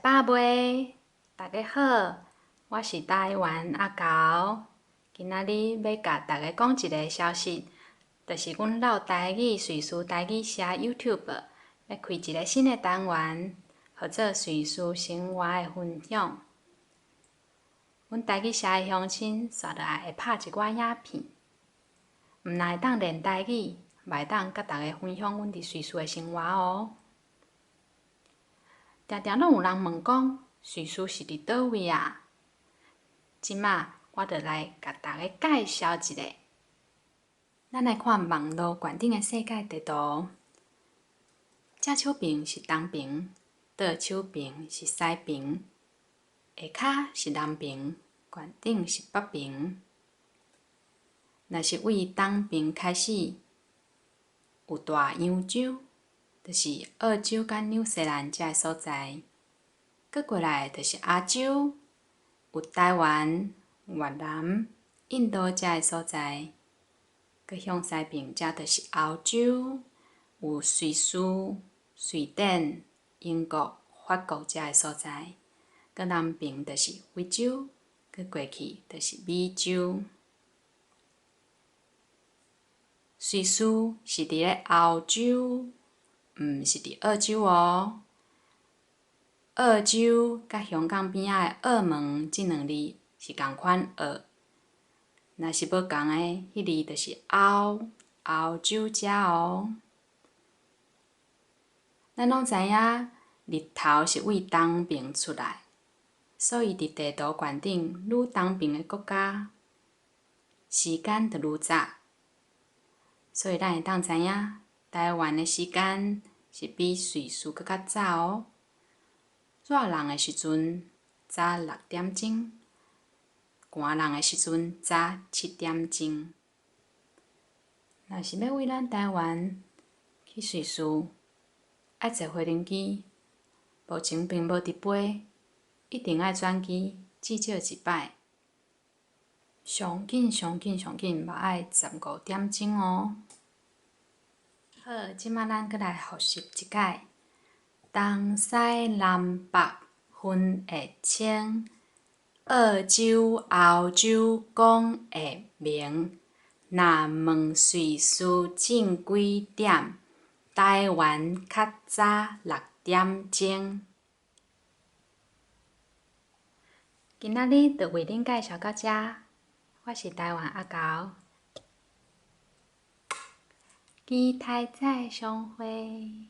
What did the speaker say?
飽未？大家好，我是台灣阿猴。今仔日欲共大家講一个消息，就是阮落台語瑞士台語社 YouTube 欲開一个新的單元，號做瑞士生活的分享。阮台語社的鄉親紲落來會拍一寡影片，毋但會當練台語，嘛會當佮大家分享阮佇瑞士的生活哦。定定攏有人問講，瑞士是佇佗位啊？這馬我就來共大家介紹一下。咱來看網路懸頂的世界地圖，正手爿是東爿，倒手爿是西爿，下跤是南爿，懸頂是北爿。若是對東爿開始，有大洋洲，就是澳洲佮紐西蘭遮个所在。閣過來就是亞洲，有台灣、越南、印度遮个所在。閣向西爿遮就是歐洲，有瑞士、瑞典、英國、法國遮个所在。閣南爿就是非洲，閣過去就是美洲。瑞士是佇咧歐洲，毋是佇澳洲哦。澳洲佮香港邊仔的澳門，這兩字是仝款學。若是無仝的，彼字就是歐，歐洲遮哦。咱攏知影，日頭是對東爿出來，所以佇地圖懸頂愈東爿的國家，時間就愈早。所以咱會當知影，台灣的時間是比瑞士閣較早哦。熱人的時陣早6點鐘，寒人的時陣早7點鐘。若是欲對咱台灣去瑞士，愛坐飛行機，目前並無佇飛，一定愛轉機至少一擺。上緊上緊上緊嘛愛15點鐘哦。好，這馬咱閣來複習一擺。東西南北分會清，澳洲、歐洲講會明。若問瑞士正幾點？台灣較早6點鐘。今仔日就為恁介紹到遮，我是台灣阿猴，期待再相會。